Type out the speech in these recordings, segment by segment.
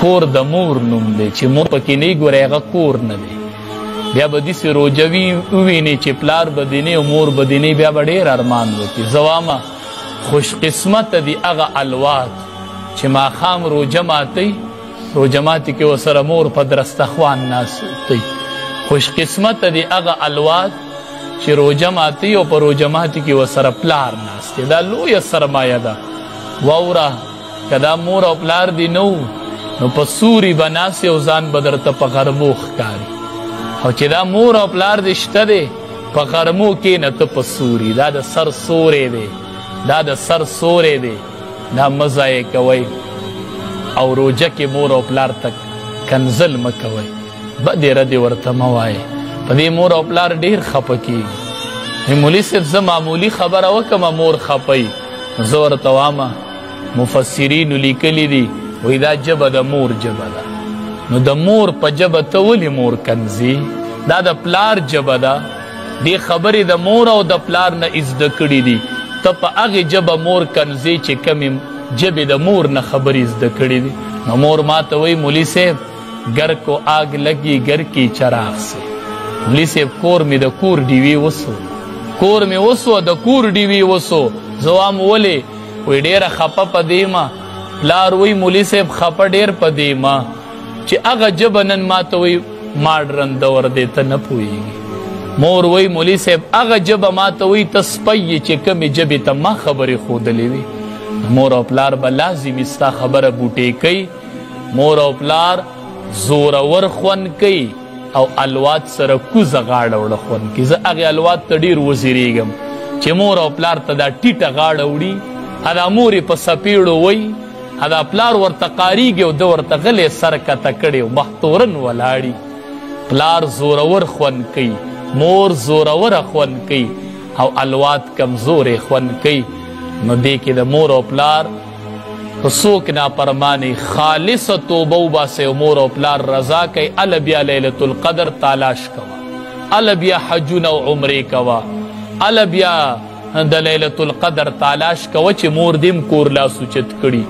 کور د مور نوم دی، چې مور پکې نه ګورې هغه کور نه دی. بیا به داسې روژه ووینې چې پلار به دې نه او مور به دې نه، بیا به ډېر ارمان وکړي. زه وامه خوش قسمته دي هغه الواد چې ماښام روژه ماتوي، روژه ماتي کې ورسره مور په درستخوان ناست دی. خوش قسمته دي هغه الواد چې روژه ماتوي او په روژه ماتي کې ورسره پلار ناست دی. دا لویه سرمایه ده. واوره، که دا مور او پلار دې نه وو نو په سوري به ناست او ځان به درته په غرمو ښکاري، او چې دا مور او پلار دې شته دی په غرمو کښېنه ته په سوري. دا د سر سوری دی، دا د سر سوری دی، دا مه ضایع کوئ. او روژه کې مور او پلار ته کنځل مه کوئ، بدې ردې ورته مه وایئ. په دې مور او پلار ډېر خفه کېږي. مولوي صاحب زه معمولي خبره وکړم مور خفه وي، زه ورته وامه مفسرینو لیکلي دي وایي دا ژبه د مور ژبه ده، نو د مور په ژبه ته ولې مور کنځې؟ دا د پلار ژبه ده. دې خبرې د مور او د پلار نه زده کړي دي. ته په هغې ژبه مور کنځې چې کمې ژبې د مور نه خبرې زده کړي دي. نو مور ما ته وایي مولوي صاحب ګر کو آگ لګي ګر کی چراغ سي. مولوي صاحب کور مې د کور ډیوې وسو، کور مې وسو، د کور ډیوې وسو. زه وام ولې؟ وایي ډېره خفه په دې ما. پلار وایي مولوي صاحب خفه ډېر په دې ما چې هغه ژبه نن ما ته وایي ماډرن دور دی، ته نه پوهېږي. مور وایي مولوي صاحب هغه ژبه ما ته وایي ته سپی یې چې کومې ژبې ته ما خبرې ښودلې وي. مور او پلار به لازمي ستا خبره بوټې کوي. مور او پلار زورور خوند کوي او الواد سره کوزه غاړه وړه خوند کوي. زه هغې الواد ته ډېر وزیرېږم چې مور او پلار ته دا ټیټه غاړه وړي، دا مور یې په څپېړو وایي، دا پلار ورته قاریږي او ده ورته غلی سر کته کړی او مختورن ولاړي. پلار زورور خوند کوي، مور زوروره خوند کوي او الواد کمزورې خوند کوي. نو دې کې د مور او پلار که څوک ناپرماني خالصه توبه وباسئ او مور او پلار رضا کوي، هله بیا لیلة القدر تالاش کوه، هله بیا حجونه او عمرې کوه، هله بیا د لیلة القدر تالاش کوه چې مور دې هم کور لاس اوچت کړي.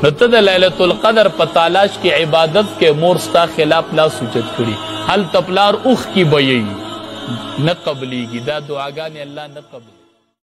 نو ته د لیلة القدر په تالاش کې عبادت کې مور ستا خلاف لاس اوچت کړي، هلته پلار اوښکې بهیوي، نه قبلیږي. دا دعاګانې الله نه قبلوي.